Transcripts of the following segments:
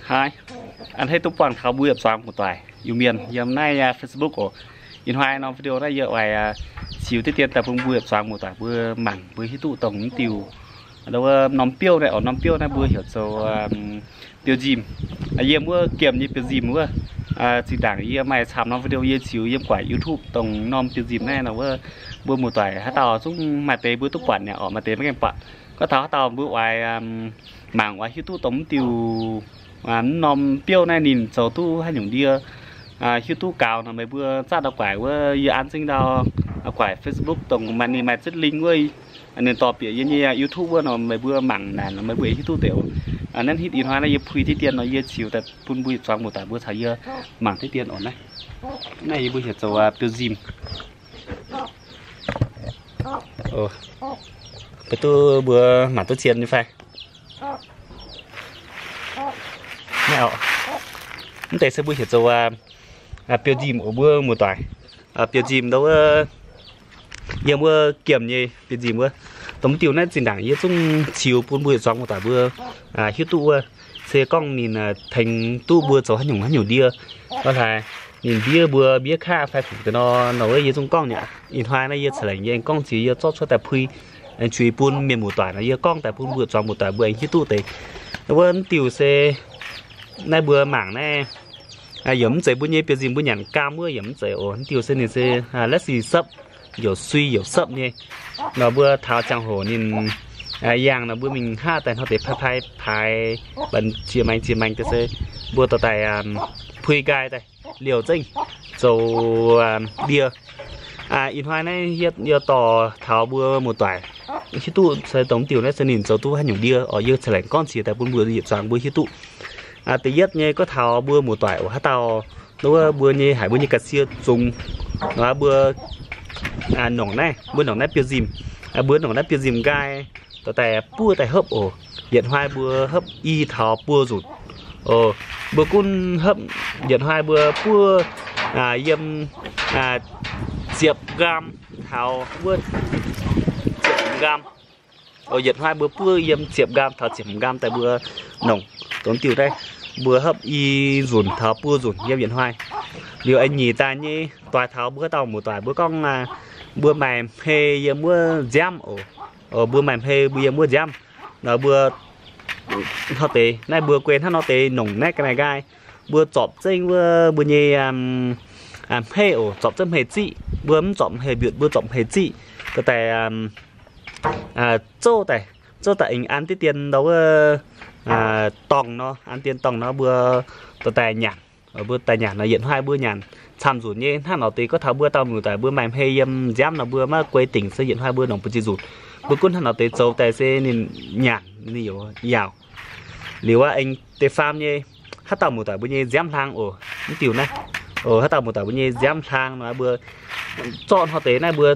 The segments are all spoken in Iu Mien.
Haaix, a'hneiv duqv buangh taux mbuo yietc zuangx muoz-doic Iu-Mienh yiem naaiv Facebook oc. Ih hnoi norm video naaiv yie oix ziux diqv dien daaih bun mbuo yietc zuangx muoz-doic mbuo mangc mbuo hiuv duqv dongh mv diuh norm biouv naaiv oc. Norm biouv naaiv mbuo heuc zoux biouv-nzimh. Yiem wuov giemh nyei biouv-nzimh wuov, zinh ndaangc yie maaih camv norm video yie ziux yiem guaaic YouTube dongh norm biouv-nzimh naaiv nor wuov, mbuo muoz-doic haaix dauh zungv maaih deix mbuo duqv buatc nyei oc, maaih deix maiv gaengh buatc. Gorngv taux haaix dauh mbuo oix mangc oix hiuv duqv dongh mv diuh norm biouv naaiv ninh zoux duqv haaix nyungc ndie, hiuv duqv gaux nor meih mbuo zatv ndau guaaic wuov, yie an zengv ndau guaaic Facebook dongh maaih ninh maaih zipv link wuov, ninh dorh bieqc yie nyei YouTube wuov nor meih mbuo mangc naaic nor meih mbuo hiuv duqv deix oc. Naaiv hitv ih hnoi naaiv yie puix diqv dien nor yie ziux daaih bun mbuo yietc zuangx muoz-doic mbuo caux yie mangc diqv dien oc. Naaiv, naaiv yie mbuo heuc zoux biouv-nzimh. Beiv duqv mbuo mangc duqv zien nyei fai? Mv deix se mbuo heuc zoux biouv-nzimh oc mbuo muoz-doic. Biouv-nzimh ndau wuov, yiem wuov giemh nyei biouv-nzimh wuov. Dongh mv diuh naaiv zinh ndaangc yie zungv ziux bun mbuo yietc zuangx muoz-doic mbuo hiuv duqv wuov, se gorngv ninh tengx duqv mbuo zoux haaix nyungc haaix nyungc ndie. Gorngv haaix ninh mbiev mbuo mbiev kaav fai fungc deix nor, nor wuov yie zungv gorngv nyei aqv. Ih hnoi naaiv yie ca'lengc yie aengx gorngv ziux yie zorqv cuotv daaih puix, aengx zuiz bun mienh muoz-doic nor yie gorngv daaih bun mbuo yietc zuangx muoz-doic mbuo aengx hiuv duqv deix. Wuov mv diuh se naaiv mbuo mangc naaiv, yaac mv zeiz mbuo nyei biouv-nzimh mbuo nyanc gaam wuov yaac mv zeiz oc. Mv diuh se ninh se let's say sepv, youc sui youc sepv nyei. Nor mbuo taux ziangh hoc ninh yangh nor mbuo mingh haav daaih hnoi deix pai pai paaix, banh ziex maengx ziex maengx deix se mbuo dorh daaih puix nqaai daaih liouh zengv zoux ndie. Ih hnoi naaiv yie dorh taux mbuo muoz-doic hiuv duqv se dongh mv diuh naaiv se ninh zoux duqv haaix nyungc ndie oc. Yie ca'lengc gorngv qiex daaih bun mbuo yietc zuangx mbuo hiuv duqv. Da'yietv nyei gorngv taux mbuo muoz-doic oc, haaix dauh wuov mbuo nyei haic mbuo nyei ga'sie zungx nor, mbuo nongc naaiv, mbuo nongc naaiv biouv-nzimh, mbuo nongc naaiv biouv-nzimh nqaai dorh daaih buov daaih hopv oc. Yietc hnoi mbuo hopv i taux buo nzunc oc. Mbuo gunv hopv, yietc hnoi mbuo buov yiem ziepc nqaam taux wuov ziepc nqaam. Yietc hnoi mbuo buov yiem ziepc nqaam taux ziepc nqaam daaih mbuo nongc dongh diuh naaiv. Mbuo hopv i nzunc taux buo nzunc yiem yietc hnoi. Liuz aengx nyic daaih nyei doix taux mbuo haaix dauh muoz-doic mbuo gorngv mbuo maaih hmei yiem wuov nziaamv oc. Mbuo maaih hmei mbuo yiem wuov nziaamv nor mbuo hnoi deix naaiv mbuo guei hnangv nor deix nongc naaiv ga'naaiv nqaai. Mbuo zorpc zengv wuov mbuo nyei hmei oc, zorpc zengv hmei ziqv. Mbuo mv zorpc hmei mbiutc, mbuo zorpc hmei ziqv dorh daaih zouv daaih, zouv daaih aengx an diqv dien ndau wuov dorngh nor, an dien dorngh nor mbuo dorh daaih nyanc. Mbuo daaih nyanc nor yietc hnoi mbuo nyanc camv nzunc nyei hnangv nor deix. Gorngv taux mbuo dauh muoz-doic mbuo maaih hmei yiem nziaamv nor mbuo maiv guei dingc se yietc hnoi mbuo nongc ba'ziex nzunc. Mbuo gunv hnangv nor deix zoux daaih se ninh nyanc ninh yaac yaauc. Liuz aqv, aengx deix faam nyei, haaix dauh muoz-doic mbuo nyei nziaamv hlang oc, mv diuh naaiv. Haaix dauh muoz-doic mbuo nyei nziaamv hlang nor mbuo zorqv hnoi deix naaiv mbuo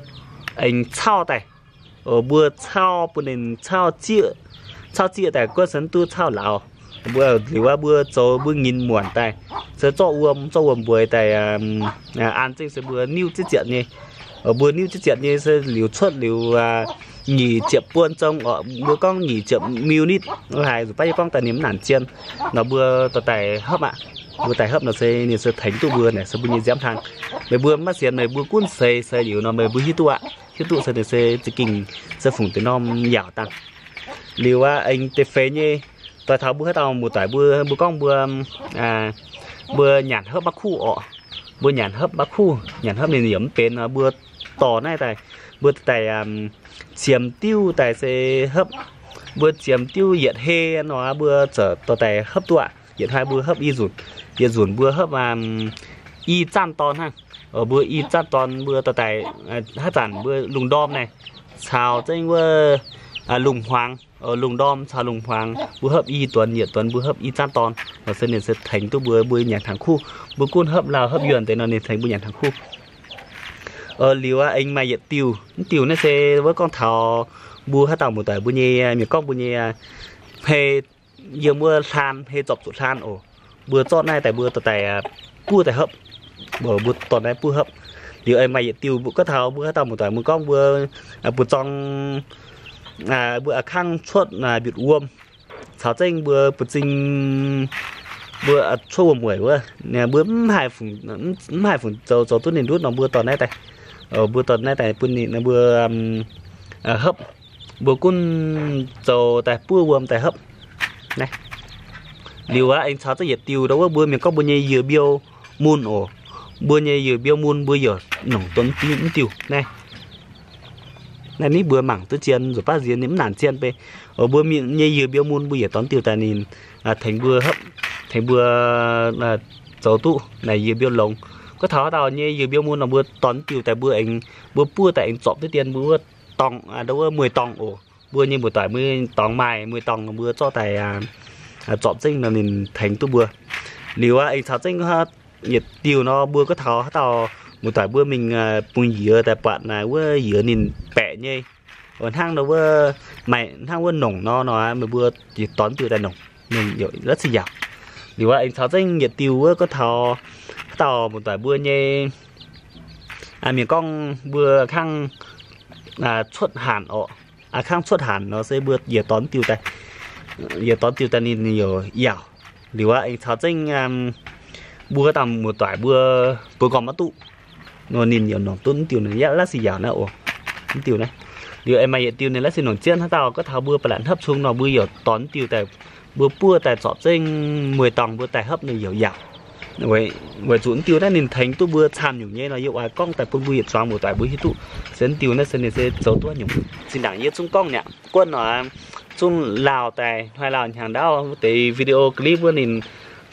aengx cauv daaih. Mbuo cauv bun ninh cauv zieqv, cauv zieqv daaih guov se duqv cauv lauz. Mbuo liuz aqv mbuo zoux mbuo nyinz muonc daaih, se zorqv wuom, zorqv wuom mbueix daaih an zengv se mbuo niuv zieqv zietc nyei. Mbuo niuv zieqv zietc nyei se liuz cuotv liuz nyic ziepc buon zong oc, mbuo gorngv nyic ziepc mil nitv haaix nzunc baav yie gorngv daaih ninh mv naanc zien. Nor mbuo dorh daaih hopv aqv. Mbuo daaih hopv nor se ninh se tengx duqv mbuo naaic se mbuo nyei nziaamv hlang. Meih mbuo maiv sienx meih mbuo gunv seix seix liuz nor meih mbuo hiuv duqv aqv. Hiuv duqv se ninh se za'gengh se fungc deix norm yaauc dangh. Liuz aqv, aengx deix feix nyei, doix taux mbuo haaix dauh muoz-doic mbuo, mbuo gorngv mbuo, mbuo nyanc hopv maiv kuv orqc. Mbuo nyanc hopv maiv kuv, nyanc hopv ninh yaac mv benx nor, mbuo dorh naaiv daaih, mbuo daaih ziemx diuv daaih se hopv. Mbuo ziemx diuv yietc hei nor, mbuo ziouc dorh daaih hopv duqv aqv. Yietc hnoi mbuo hopv i nzunc, yietc nzunc mbuo hopv i zanv dorn hnangv. Mbuo i zanv dorn mbuo dorh daaih, haaix zanc mbuo lungh ndorm naaiv caux zengv wuov lungh hmuangx, lungh ndorm caux lungh hmuangx mbuo hopv i duonx yietc duonx mbuo hopv i zanv dorn nor se ninh se tengx duqv mbuo, mbuo nyanc hnaangx kuv. Mbuo gunv hopv lauh hopv yuonh deix nor ninh tengx mbuo nyanc hnaangx kuv. Liuz aqv, aengx maaih yietc diuh, mv diuh naaiv se wuov gorngv taux mbuo haaix dauh muoz-doic mbuo nyei, mienh gorngv mbuo nyei hmei yiem wuov hlaan, hmei zorpc zuqc hlaan oc. Mbuo zorqv naaiv daaih mbuo dorh daaih buov daaih hopv. Mbuo dorh naaiv buov hopv. Liuz aengx maaih yietc diuh mbuo gorngv taux mbuo haaix dauh muoz-doic mbuo gorngv mbuo buoz-zorng, mbuo a'kangv cuotv mbiutc wuom, Caux zengv mbuo buoz zingh, mbuo cuotv wuom-mueic wuov, mbuo mv haih fungc zoux, zoux duqv ninh ndutv nor mbuo dorh naaiv daaih, mbuo dorh naaiv daaih bun ninh mbuo hopv. Mbuo gunv zoux daaih buov wuom daaih hopv. Liuz aqv, aengx caux zengv yietc diuh ndau wuov mbuo mienh gorngv mbuo nyei yiez mbiouh mun oc. Mbuo nyei yiez mbiouh mun mbuo yaac nongc dongh mv diuh naaiv. Naaiv ninh mbuo mangc duqv zien, nzuqc baav nziex ninh mv naanc zien bei. Mbuo nyei yiez mbiouh mun mbuo yaac dorh diuh daaih ninh tengx mbuo hopv, tengx mbuo zoux duqv naaic yiez mbiouh longx. Gorngv taux haaix dauh nyei yiez mbiouh mun nor mbuo dorh diuh daaih mbuo aengx, mbuo buov daaih aengx zorpc duqv dien mbuo wuov dorngx, ndau wuov mueiz-dorngh oc. Mbuo nyei muoz-doic mueiz-dorngh maaih mueiz-dorngh nor mbuo zorqv daaih zorpc zengv nor ninh tengx duqv mbuo. Liuz aqv, aengx caux zengv yietc diuh nor mbuo gorngv taux haaix dauh muoz-doic mbuo mingh bungx yiez daaih buatc naaic wuov yiez ninh baeqc nyei, hnangv nor wuov, maaih hnangv wuov nongc nor nor, meih mbuo dorh diuh daaih nongc, ninh yaac la'sic yaauc. Liuz aqv, aengx caux zengv yietc diuh wuov gorngv taux haaix dauh muoz-doic mbuo nyei mienh gorngv mbuo kangv cuotv hanc oc. Kangv cuotv hanc nor se mbuo yietc dorh diuh daaih, yietc dorh diuh daaih ninh yaac yaauc. Liuz aqv, aengx caux zengv mbuo haaix dauh muoz-doic mbuo buo gormx maiv duqv nor ninh yaac nongc duqv diuh ninh la'sic yaauc naaiv oc. Diuh naaiv, liuz aengx maaih yietc diuh ninh la'sic nongc jienv haaix dauh gorngv taux mbuo ba'laqc hnopv cung nor mbuo yaac dorh diuh daaih, mbuo buov daaih zorpc zengv mueiz-dorngh mbuo daaih hopv ninh yaac yaauc. Weic zuqc diuh naaiv ninh tengx duqv mbuo camv nyungc nyei nor yie oix gorngv daaih bun mbuo yietc zuangx muoz-doic mbuo hiuv duqv se diuh naaiv se ninh se zoux duqv nyungc. Zinh ndaangc yie zungv gorngv nyei aqv, guonv nor zungv lauh daaih, hnoi lauh hnyangx ndaauv wuov deix video clip wuov ninh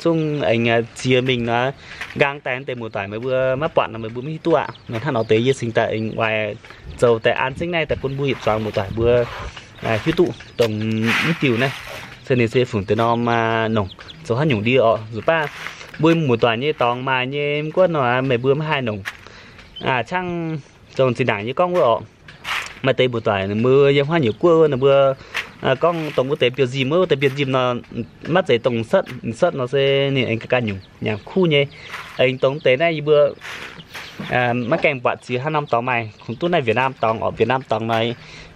zungv aengx ziex mingh nor, nqaang daaih deix muoz-doic meih mbuo maiv buatc nor meih mbuo maiv hiuv duqv aqv. Nor hnangv nor deix yie cingx daaih aengx oix zoux daaih an zengv naaiv daaih bun mbuo yietc zuangx muoz-doic mbuo hiuv duqv dongh mv diuh naaiv se ninh se fungc deix norm nongc zoux haaix nyungc ndie oc. Nzuqc baav mbuo muoz-doic nyei dorngx maaih nyei mv guonv nor meih mbuo maiv haih nongc. Qangv dongh zinh ndaangc yie gorngv wuov oc, maaih deix muoz-doic mbuo yiem haaix nyungc guoqv wuov ninh mbuo gorngv dongh wuov deix biouv-nzimh, wuov deix biouv-nzimh nor maiv zeiz dongh setv, setv nor se ninh aengx ganh nyungc nyanc kuv nyei. Aengx dongh deix naaiv yie mbuo maiv gaengh buatc ziex hnangv norm dorngx maaih, kungx duqv naaiv Việt Nam dorngx oc. Việt Nam dorngx nor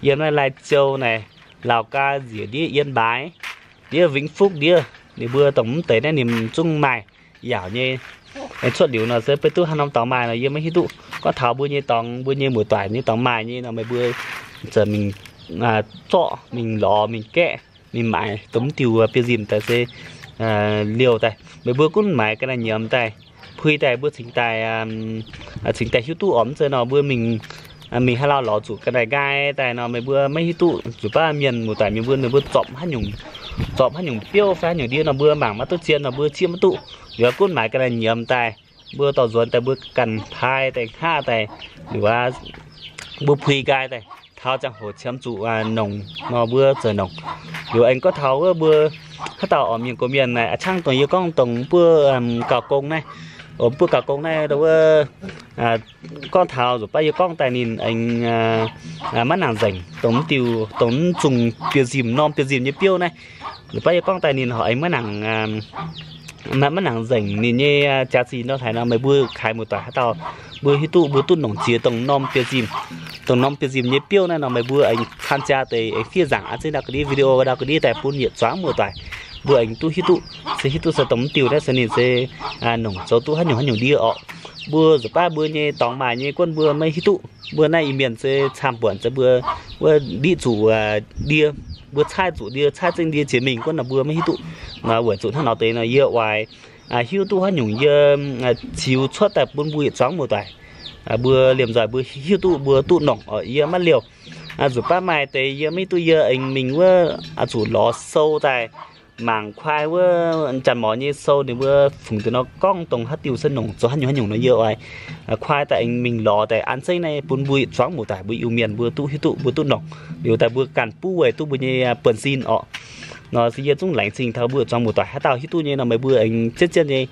yiem naaiv Lai Châu naaic, Lào Cai nziex ndiev, Yên Bái ndiev, Vĩnh Phúc ndiev, ninh mbuo dongh mv deix naaiv ninh zungv maaih yaauc nyei. Aengx cuotv liuz nor se beiv duqv hnangv norm dorngx maaih nor yie maiv hiuv duqv. Gorngv taux mbuo nyei dorngx, mbuo nyei muoz-doic nyei dorngx maaih nyei nor meih mbuo zungv mingh zorqv, mingh lorz, mingh gaeqv, mingh maaiz dongh mv diuh biouv-nzimh daaih se liouh daaih. Meih mbuo gunv maaiz ga'naaiv nyiemz daaih, puix daaih mbuo cingx daaih, cingx daaih hiuv duqv oc. Mv zeiz nor mbuo mingh, mingh haaix lauh lorz zuqc ga'naaiv nqaai daaih nor meih mbuo maiv hiuv duqv. Nzuqc baav mienh muoz-doic mienh mbuo, ninh mbuo zorpc haaix nyungc, zorpc haaix nyungc biouv fai haaix nyungc ndie nor mbuo mangc maiv duqv zien nor mbuo zieqv maiv duqv. Liuz gunv maaiz ga'naaiv nyiemz daaih, mbuo dorh nzuonx daaih mbuo ganh paaiv daaih hngaqv daaih, liuz mbuo puix nqaai daaih, taux ziangh hoc qiemx zuqc nongc nor mbuo ziouc nongc. Liuz aengx gorngv taux wuov mbuo haaix dauh oix mienh gox mienh naaic, a'cangv dongh yie gorngv dongh mbuo gauh gong naaiv, mbuo gauh gong naaiv wuov, gorngv taux nzuqc baav yie gorngv daaih ninh aengx maiv nangc nzengc dongh mv diuh, dongh mv zungh biouv-nzimh, norm biouv-nzimh nyei biouv naaiv. Nzuqc baav yie gorngv daaih ninh horpc aengx maiv nangc, maiv nangc nzengc ninh nyei jaax-zinh nor haaix nor meih mbuo kaaix muoz-doic haaix dauh mbuo hiuv duqv, mbuo duqv nongc jiex dongh norm biouv-nzimh, dongh norm biouv-nzimh nyei biouv naaiv nor meih mbuo aengx caan jaa deix aengx fiev nzaangc an zengv ndau ga'ndiev video ndau ga'ndiev daaih bun yietc zuangx muoz-doic mbuo aengx duqv hiuv duqv, se hiuv duqv se dongh mv diuh naaiv se ninh se nongc zoux duqv haaix nyungc haaix nyungc ndie orqc. Mbuo nzuqc baav mbuo nyei dorngx maaih nyei guonv mbuo maiv hiuv duqv. Mbuo naaiv Iu-Mienh se camv buonc se mbuo, mbuo ndiqv zuqc ndie, mbuo caaiv zuqc ndie, caaiv zengv ndie jiex mingh guonv nor mbuo maiv hiuv duqv. Nor weic zuqc hnangv nor deix nor yie oix hiuv duqv haaix nyungc yie ziux cuotv daaih bun mbuo yietc zuangx muoz-doic mbuo liemh nzoih mbuo hiuv duqv mbuo duqv nongc orqc. Yie maiv liouh. Nzuqc baav maaih deix yie maiv hiuv duqv yie aengx mingh wuov zuqc lorz sou daaih mangc kuaai wuov janx-morc nyei sou ninh mbuo fungc deix nor gorngv dongh haaix diuh se nongc zoux haaix nyungc haaix nyungc nor yie oix kuaai daaih aengx mingh lorz daaih an zengv naaiv bun mbuo yietc zuangx muoz-doic mbuo Iu-Mienh mbuo duqv hiuv duqv mbuo duqv nongc liuz daaih mbuo ganh buov weic duqv mbuo nyei buonv-sin orqc. Nor se yie zungv laengz zingh taux mbuo yietc zuangx muoz-doic haaix dauh hiuv duqv nyei nor meih mbuo aengx zien zien nyei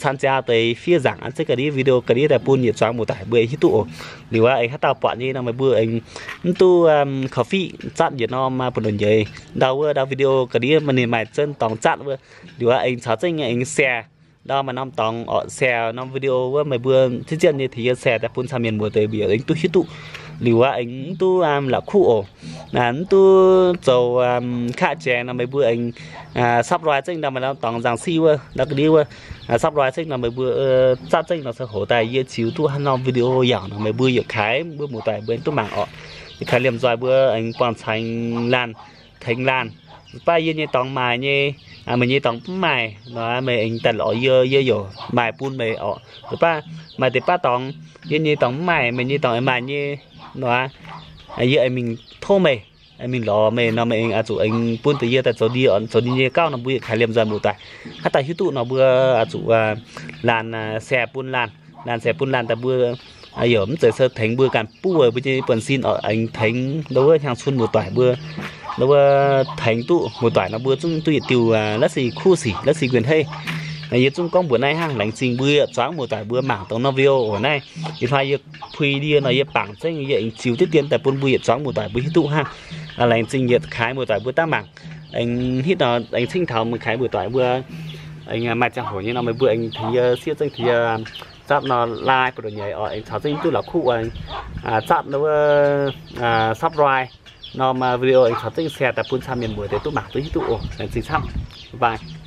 caan jaa deix fiev nzaangc an zengv ga'ndiev video ga'ndiev daaih bun yietc zuangx muoz-doic mbuo aengx hiuv duqv oc. Liuz aqv, aengx haaix dauh buatc nyei nor meih mbuo aengx mv duqv korv-fiqv zatv yietc norm buoz-ndoqv nyei ndau wuov ndau video ga'ndiev maaih ninh maaih zunv dorngx zatv wuov. Liuz aqv, aengx caux zengv aengx share ndau maaih norm dorngx orqc, share norm video wuov meih mbuo zien zien nyei tengx yie share daaih bun caux mienh muoz deix mbuo aengx duqv hiuv duqv. liuz aqv, aengx mv duqv la'kuqv oc. Mv duqv zoux kaqv jangx nor meih mbuo aengx subscribe zengv nor meih dorngx nzangc siqv wuov, ndau ga'ndiev wuov, subscribe zengv nor meih mbuo zatv zengv nor se hoc daaih yie ziux duqv haaix norm video yaac nor meih mbuo yietc kaaix mbuo muoz-doic mbuo duqv mangc oc. Yietc kaaix liemh nzoih mbuo aengx buangh cangx laanh, tengx laanh. Baac yie nyei dorngx maaih nyei, meih nyei dorngx mv maaih nor meih aengx daaih lorz yie, yie yaac maaih bun meih oc. Baac maaih deix baav dorngx yie nyei dorngx mv maaih, meih nyei dorngx maaih nyei nor, yie aengx mingh tov meih, mingh lorz meih nor meih aengx oix zuqc aengx bun deix yie daaih zoux ndie, zoux ndie nyei gauv nor mbuo yietc kaaix liemh nzoih muoz-doic. Haaix dauh hiuv duqv nor mbuo oix zuqc laanh share bun laanh, laanh share bun laanh daaih mbuo yaac mv zeiz se tengx mbuo ganh buov mbuo nyei buonv-sin oc, aengx tengx ndau wuov hnyangx-cun muoz-doic mbuo, ndau wuov tengx duqv muoz-doic nor mbuo zungv duqv yietc diuh la'sic kuv sic, la'sic guenx heiv. Yie zungv gorngv mbuox naaiv hnangv. Laengz zingh mbuo yietc zuangx muoz-doic mbuo mangc dongh norm video oc. Naaiv ih hnoi yie puix ndie nor yie bangc zengv yie aengx ziux diqv dien daaih bun mbuo yietc zuangx muoz-doic mbuo hiuv duqv hnangv. Laengz zingh yietc kaaix muoz-doic mbuo daav mangc. Aengx hitv nor aengx cingv taux muoz-kaaix muoz-doic mbuo aengx maaih ziangh hoc nyei nor meih mbuo aengx tengx yie siev zengv tengx yie zatv nor like buoz-ndoqv nyeiz oc, aengx caux zengv duqv la'kuqv oc, zatv nor wuov subscribe norm video aengx caux zengv share daaih bun camv mienh muoz deix duqv mangc duqv hiuv duqv oc. Laengz zingh camv. Bye bye.